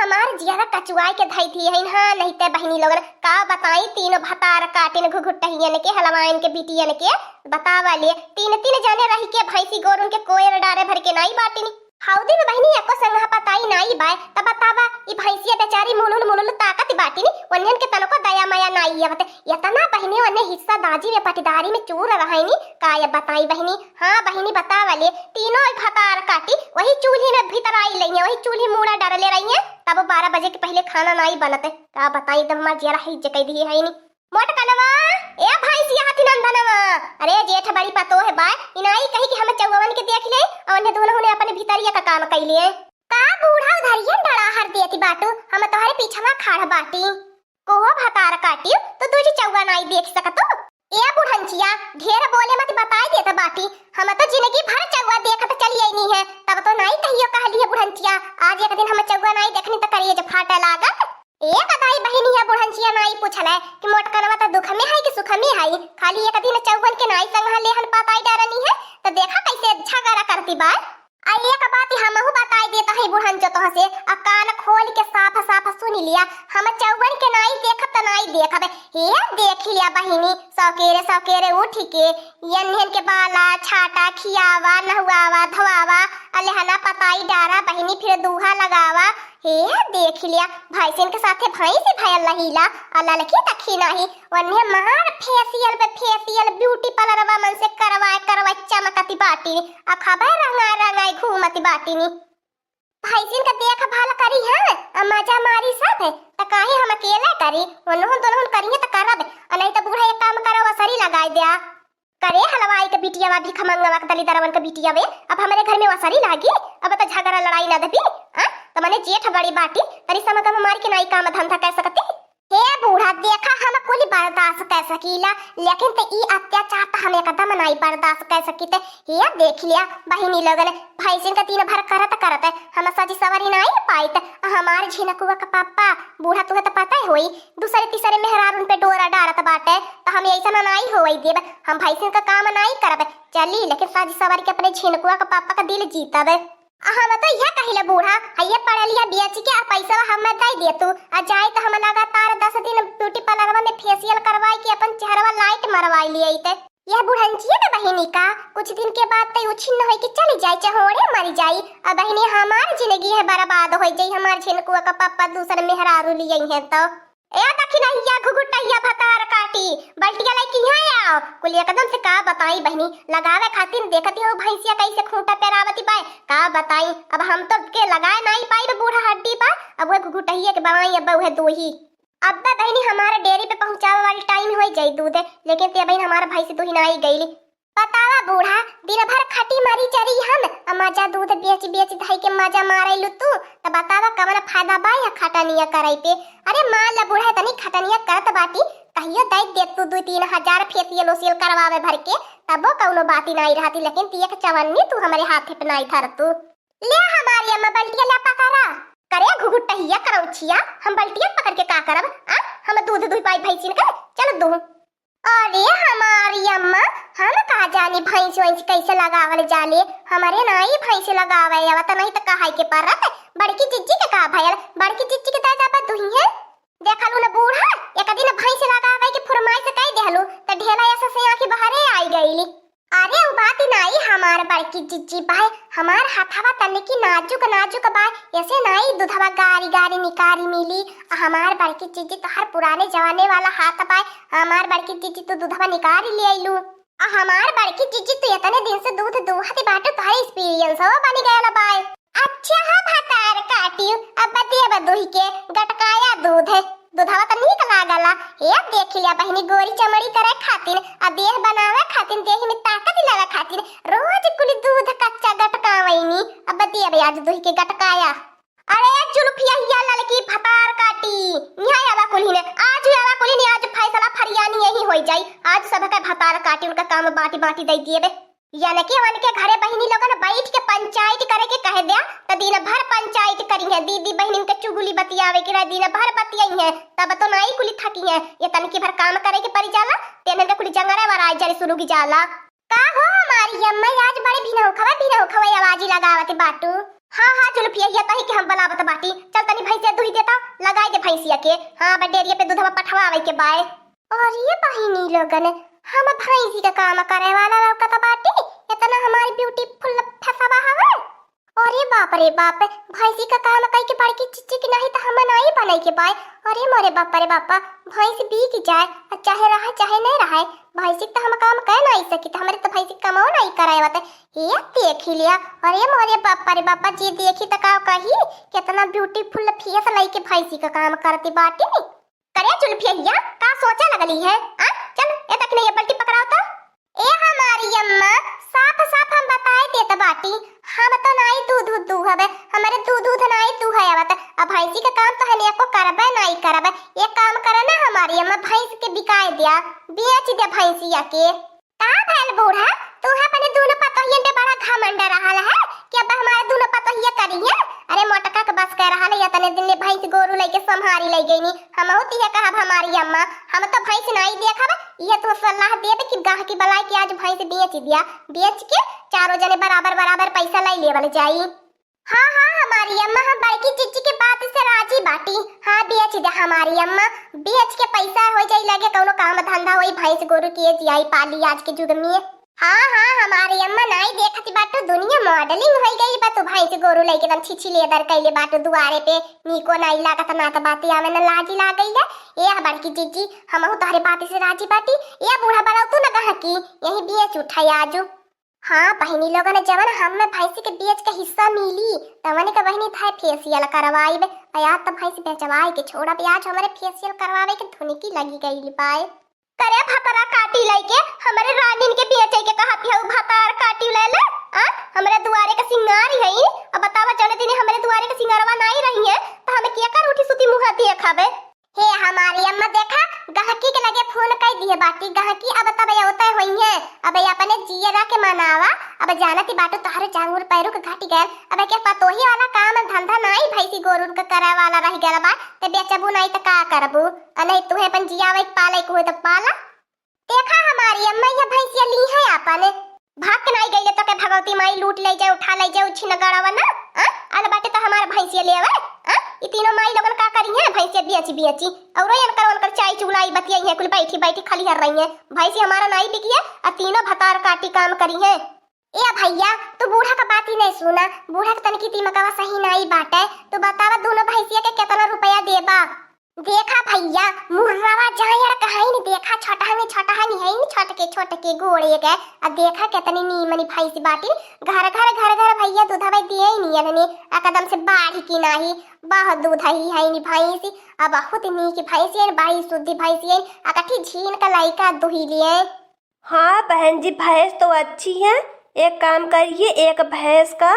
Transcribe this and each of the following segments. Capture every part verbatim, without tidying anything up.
हमार जियरा कचुआई के धई दिहे हइन। हाँ, नहीं ते बहिनी लोगन, का बताई, तीनों भतार काटिन घुघुटहियन के, हलवाइन के बिटियन के, बतावा ले, तीन तीन जने रहि के भैंसी गोरुन के कोयर डारे भर के नाई बाटिन। हौदी में बहिनी एको संगहा पताई नाई बाय, त बतावा, ई भैंसिया बेचारी मुलुल मुलुल ताकत बाटिन, ओन्हन के तनको दया माया नाई आवत। यतना बहिनी ओन्हे हिस्सा दाजी में पटीदारी में चूर रहइनी, का ये बताई बहिनी। हाँ बहिनी, बतावा ले, तीनों एक भतार काटी, वही चूल्ही में भीतर आई लइहे, वही चूल्ही मूड़ा डरले रहिए, तब बारह बजे के पहिले खाना नाई बनत। का बताई, एकदम हमार जियरा हिज कई दिहे हइनी। मोटकनवा, ए भैंसिया हथी नंदनवा, अरे जेठ बड़ी पतोह बाय, इनाई कही कि हम चौवन के देख ले, और उन्हें दोनों ने अपने भीतरिया का काम कई लिए। का बूढ़ा उधरियन डड़ा हर देती बाटू, हम तोहरे पीछवा खाड़ बाटी। कोहो भतार काटियो, तो तुझे चौवा नाई देख सकतो। ए बुढ़ंचिया, ढेर बोले मत, बताई देत बाटी, हम तो जिंदगी भर चौवा देखत चली आईनी है, तब तो नाई कहियो कहली है बुढ़ंचिया, आज एक दिन हम चौवा नाई देखनी त करेज फाटे लागत। ए बताई बहिनी, है बुढ़ंचिया नाई पूछले कि मोटकनवा त दुख में है कि सुख में है, खाली एक दिन चौवन के नाई संग लेहन पाताई डरनी है, त देखा कैसे झगड़ा करती बा। आ एक बात हमहू बताई देत है बुढ़ंचो तोह से, आ कान खोल के साफ साफ सुन लिया, हम चौवन के नाई देखब त नाई देखब। हे देख लिया बहिनी, सौकेरे सौकेरे उठ के यन्हन के बाला छाटा खियावा, नहुआवा, धोआवा, अलेहना पताई डारा बहिनी, फिर दूहा लगावा। हे देख लिया, भैंसिन के साथे भैंस भयल रहीला, आ ललकी तखी नाही, वन्हे मार फेसियल पे फेसियल, ब्यूटी पार्लरवा मन से करवाए करवाए चमकती बाटिनी, आ खबर रंगाए रंगाए घूमती बाटिनी। भैंसिन का देखभाल करी है, आ मजा मारी सब, त काहे हम अकेले करी? ओनहु दुल्हन करिहे त करब, आ नहीं त बूढ़ा एक काम करा, वसरी लगाए द्या। करे हलवाई के बिटिया वा, भिखमंगवा के दलिदरवन के बिटिया वे, अब हमरे घर में वसरी लागी? अब त झगड़ा लड़ाई ना देबी, आ? त मने जेठ बड़ी बाटी, तनी समगम मारी के नाई काम धंधा कर सकती? हे बूढ़ा, देखा हम कुल बर्दाश्त कर सकीला, लेकिन ते ई अत्याचार त हम एकदम नाई बर्दाश्त कर सकीते। हे देख लिया बहिनी लोगन, भैंसिन का दिन भर करत करत हम सजी सवारी नाई पाइत। आ हमार झिनकुआ का पापा, बूढ़ा तुहे त पता ही होई, दूसरे तीसरे मेहरारून पे डोरा डारत बाटे, त हम ऐसा नाई होई देब। हम भैंसिन का काम नाई करब, चली लेकिन सजी सवारी के अपने झिनकुआ का पापा का दिल जीतब। आ हम तो यह कहिले बूढ़ा, हइये पड़ेलिया बेच के आ पैसा हमें दे दे तू, आ जाए त हम लगातार दस दिन ब्यूटी पार्लरवा में फेसियल करवाई के अपन चेहरवा लाइट मरवाई लिए ते। यह बुढ़ंचिया के बहिनी का कुछ दिन के बाद तई उछिन्न होई के चली जाई, चहोड़े मरी जाई। आ बहिनी हमार जिंदगी है बर्बाद होई जाई, हमार झिनकुआ का पापा दूसर मेहरारू लिए हैं तो। ए दखिनहिया घुघुटहिया भतार काटी, बल्टिया लेके यहाँ आओ। कुल एकदम से का बताई बहिनी, लगावे खातिर देखती हो भैंसिया कैसे खूंटा पेरावती बाय, का बताई। अब हम तो के लगाए नाई पाई बूढ़ा हड्डी बा, अब वह घुघुटहिया के बनाई अब वह दोही। अब बहिनी हमारे डेयरी पे पहुँचावे वाली टाइम हो जाई दूध, लेकिन ते बहिन हमारा भैंस दोही नाई गईली। बतावा बूढ़ा, दिन भर खटी मरी चरी हम, आ मजा दूध बेच बेच धई के मजा मारेलू तू, त बतावा कवन फायदा बा यह खटनिया करई पे? अरे मान ल बूढ़ा, इतनी खटनिया करत बाटी, कहियो दे दे तू दू तीन हजार फेसियल ओसियल करवावे भर के, तबो कौनो बाती नाई रहती, लेकिन ती एक चवन्नी तू हमरे हाथे पे नाई धर तू। ले हमारी अम्मा बल्टिया ला पकड़ा। करे घुघुटहिया करौछिया, हम बल्टिया पकड़ के का करब? आ, हम दूध दुह पाई भैंसिन का, चल दूह। अरे हमारी अम्मा, हम का जानी भैंस वैंस कैसे लगावल जाले, हमरे नाई भैंस लगावे आवत नहीं त कहाई के परत। बड़की जिज्जी के का भयल, बड़की जिज्जी के दादा बा दुही है। देखलू न बूढ़ा, एक दिन भैंस लगावे के फुरमाइश कई देहलू, त ढेला ऐसा से आँखी बहरे आई गईली। अरे उ बात नाई, हमार बड़की जिज्जी बाय, हमार हथवा तनिकी नाजुक नाजुक बाय, ऐसे नाई दूधवा गारी गारी निकारी मिली। आ हमार बड़की जिज्जी तोहर पुराने जमाने वाला हाथ बाय, हमार बड़की जिज्जी तू दूधवा निकारी ले आइलू। आ हमार बड़की जिज्जी तू इतने दिन से दूध दूहत बाटू, तोहर एक्सपीरियंस हो बनी गयल बाय। अच्छा ह भतार काटियो, अब देब दुही के गटकाया दूध है, दूधवा त नीक लागला। हे देख लिया बहिनी गोरी चमड़ी करे खातिर, आ देह बनावे खातिर, देह में ताकत लावे खातिर रोज कुल दूध कच्चा गटकावैनी। अब देब आज दुही के गटकाया। अरे जुल्फिया हिया ललकी भतार काटी, यहाँ आवा कुल्ही ने, आज आवा कुल्ही ने, आज फैसला फरियानी यही होई जाई। आज सब के भतार काटी उनका काम बाटी बाटी दे दिए बे। यनके वनके घरे बहिनी लोगन बैठ के पंचायत करे के कह द्या, त दिन भर पंचायत करी है। दीदी बहिनिन के चुगली बतियावे के रहे, दिन भर बतियाई है, तब तो नाई कुली थकी है। ये तनकी भर काम करे के परी जाला, तेनन के कुली जंगरे वराई जरे सुलुगी जाला। का हो हमारी अम्मा, आज बड़े भिनौखवा भिनौखवा आवाजी लगावत बाटू? हाँ, हाँ, जुल्फिया, ये तही के हम बलावत बाटी। चल तनी भैंसिया दुही देता, लगाई दे भैंसिया के। हाँ, अब डेरिया पे दूधवा पठवावे के बाय। अरे बहिनी लोगन, हम भैंसी का काम करे वाला लौकत बाटी, इतना हमारी beautiful फसवा हवे। अरे बाप रे बाप, भैंसी का काम कई के बड़की चिच्ची की नहीं त हम नाई बने के बाय। अरे मोरे बाप रे बापा, भैंस बिक जाए, आ चाहे रहे चाहे नहीं रहे, भैंसी त हम काम कह नहीं सकी, त हमरे त भैंसी कमाओ नहीं कराए बता। ये देखी लिया। अरे मोरे बापा रे बापा, जी देखी त का कही, कितना beautiful face लइके भैंसी का काम करती बाटी। करे जुल्फिया, का सोचे लगली है? आ, चल, ए तक नहीं, ये बल्टी पकड़ाओ तो। ए हमारी अम्मा, साफ साफ हम बताए देत बाटी, हम तो नाई दूध दूध दूहबे, हमरे दूध दूध नाई दूहे आवत। अब भैंसी के काम तो हने एको करबे नाई करबे। एक काम करे ना हमारी अम्मा, भैंस के बिकाए दिया, बेच दे भैंसिया के। का भैल बूढ़ा, तू है अपने दोनों पतोहियन पे बड़ा घमंड रहल है कि अब हमारे दोनों पतोहिया करी है? अरे मोटका के बस कह रहल है, इतने दिन ले भैंस गोरू लेके संभारी ले गई नी। हमहू तिहे कहब हमारी अम्मा, हम तो भैंस नाई देखब, इहे तो सलाह देब कि गाहकी बलाए कि आज भैंस बेच दिया, बेच के चारों जने बराबर बराबर पैसा लाई लेवल जाई। हाँ, हाँ, हमारी अम्मा, हम बड़की जिज्जी के बात से राजी बाटी। हाँ, बेच दे हमारी अम्मा, बेच के पैसा हो जाई, लगे कौनो काम धंधा होई, भैंस गोरू के जियाई पाली आज के युग में। हाँ, हाँ, हमारी अम्मा, नाई देखत बाटू, दुनिया modeling होई गई बा, तू भैंस गोरू लेके एकदम छीछी लेदर कैले बाटू दुआरे पे, नीको नाई लागत, ना त बाती आवे, ना लाजी लागई है। ए बड़की जिज्जी, हमहू तोहरे बात से राजी बाटी। ए बूढ़ा, बलाऊ तू ना गाहकी, यही बेच उठाई आजू। हाँ बहिनी लोगन, जवन हमें भैंसी के बेच के हिस्सा मिली, तवन के बहिनी थाए facial करवाइब। आ आज त भैंस बेचवाए के छोड़ब, आज हमरे facial करवावे के धुनकी लगी गइल बाय। करे भतरा काटी लइके हमरे रानीन के बेचे के कहत हऊ, भतार काटी ले ले। आ, हमरे दुआरे के सिंगार हई। अब बतावा, जौने दिन हमरे दुआरे के सिंगारवा नाई रही है, त हमें केकर उठी सुती मुँह देखबे? हे हमारी अम्मा, देखा, गहकी के लगे फोन कई दिए बाटी, गहकी अब तब अवते होई है। अब ये अपने जियरा के मनावा, अब जानती बाटू तोहरे जांगुर पैरू के घटी गए। अब के पतोही वाला काम धंधा नाई भैंसी गोरुन के करे वाला रह गल बा, ते बेचबू नाई त का करबू? अ नहीं तुहे अपन जियावे के पाले के हुए त पाला। देखा हमारी अम्मा, ये भैंसिया ली है अपन। भाग के नाई गईले तो के भगवती माई लूट ले जाए, उठा ले जाए, उछिन गड़ावा ना। आ? आल बाटे तो हमार भैंसिया ले आवे। आ? ई तीनों माई लोगन का करी है भैंसिया बेची बेची? औरो इनकर उनकर चाई चुगलाई बतियाई है, कुल बैठी बैठी खलिहर रही है। भैंसी हमारा नाई बिकी है, आ तीनों भतार काटी काम करी है। ए भैया, तू बूढ़ा का बात ही नहीं सुना, बूढ़ा के तनकी दिमगवा सही नाई बाटे। तू बतावा दोनों भैंसिया के केतना रुपया देबा? देखा भैया, मुर्रावा जायड़ कहाइन, देखा छोटहनी छोटहनी हइन, छोटके छोटके गोड़े के। आ देखा केतनी नीमनी भैंस बाटिन, घर घर घर घर भैया दूधवा दिए नियन ने, आ कदम से बाढ़ी की नाही, बहुत दूध ही हइन भैंस। आ बहुत नीक भैंस हइन, बड़ी शुद्ध भैंस हइन, आ कठी झीन का लइका दुही लिए। हाँ बहन जी, भैंस तो अच्छी है। एक काम करिए, एक भैंस का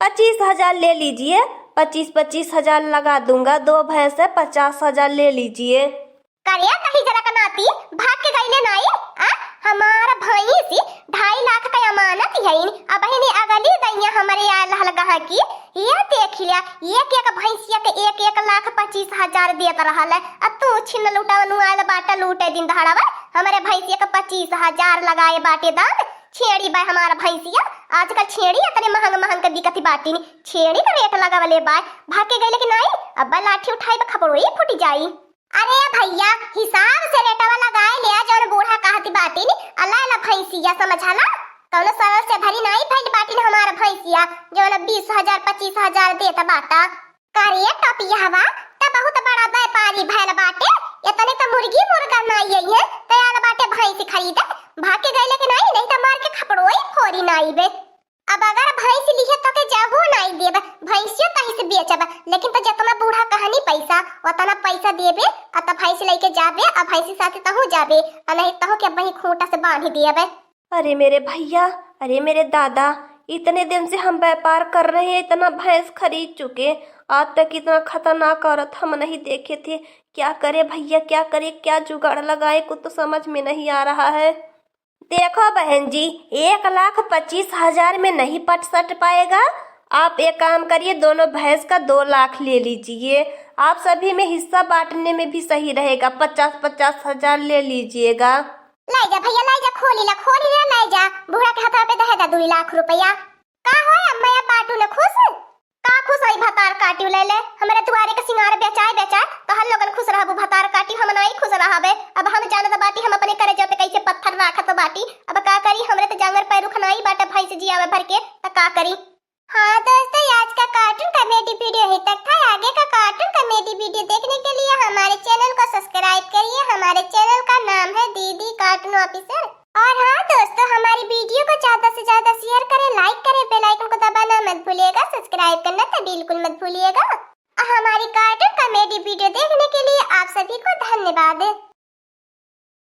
पच्चीस हजार ले लीजिए, पच्चीस पच्चीस हजार लगा दूंगा, दो भैंस है, पचास हजार ले लीजिए। करे दही जरा का नाती, भाग के गईले नाई। आ, हमारा भैंस ढाई लाख का अमानत हईन, अबहिनी अगली दैया हमरे आयल रहल गहा की, ये देख लिया, एक एक भैंसिया के एक एक लाख पच्चीस हजार देत रहल है, आ तू छिन लुटावनु आयल बाटा लूटे दिन दहाड़ावा, हमरे भैंसिया के पच्चीस हजार लगाए बाटे दाम। छेड़ी बा हमार भैंसिया, आजकल छेड़ी इतने महंग महंग के बिकत बाटिन, छेड़ी के रेट लगावले बा। भाग के गईले कि नाई? अब लाठी उठाई बा, खपड़ोई फूट जाई। अरे भैया, हिसाब से रेटवा लगाए ले, जौन बूढ़ा कहत बाटिन, अल्लाह ला भैंसिया समझला, कौनो सरल से धरी नाई भइल बाटिन हमार भैंसिया, जौन बीस हजार पच्चीस हजार देत बाटा। का रे टपियहवा, त बहुत बड़ा व्यापारी भैल बाटे, इतने त मुर्गी मुर्गा नाई है, तैयार बाटे भैंस खरीदे, भाग के गईले कि नाई, नहीं त मार के खपड़ोई फोरी नाई बे। अब अगर भैंस लिहे तो के जहू नाई देब, भैंसियो तही से बेचब, लेकिन त जतना बूढ़ा कहनी पैसा, उतना पैसा देबे, आ त भैंस लेके जाबे, आ भैंसी साथे तहू जाबे, आ नहीं तहू के वही खूंटा से बांध देबे। अरे मेरे भैया, अरे मेरे दादा, इतने दिन से हम व्यापार कर रहे हैं, इतना भैंस खरीद चुके, आज तक इतना खतरनाक औरत हम नहीं देखे थे। क्या करे भैया, क्या करे, क्या जुगाड़ लगाए, कुछ तो समझ में नहीं आ रहा है। देखो बहन जी, एक लाख पच्चीस हजार में नहीं पट सट पाएगा। आप एक काम करिए, दोनों भैंस का दो लाख ले लीजिए। आप सभी में हिस्सा बांटने में भी सही रहेगा, पचास पचास हजार ले लीजिएगा। लाई जा भैया, लाई जा, खोली ला, खोली ला, लाई जा। बूढ़ा के हाथवा पे दहे दा दुई लाख रुपया। का हो अम्मा, अब बाटू न खुश? का खुश होई भतार काटियो ले ले? हमरे दुआरे के सिंगार बेचाए बेचाए तहन लोगन खुश रहबू भतार काटियो, हम नाई खुश रहबे। अब हम जानत बाटी हम अपने करेजा पे कैसे पत्थर राखत बाटी। अब का करी, हमरे त जांगर पैर उखनाई बाटे भैंस जियावे भर के, त का करी? हाँ दोस्तों, आज का cartoon comedy video यहीं तक था। आगे का cartoon comedy video देखने के लिए हमारे channel को subscribe करिए। हमारे channel का नाम है दीदी Cartoon Officer। और हाँ दोस्तों, हमारी video को ज्यादा से ज्यादा share करें, like करें, bell icon को दबाना मत भूलिएगा, subscribe करना तो बिल्कुल मत भूलिएगा। और हमारी cartoon comedy video देखने के लिए आप सभी को धन्यवाद।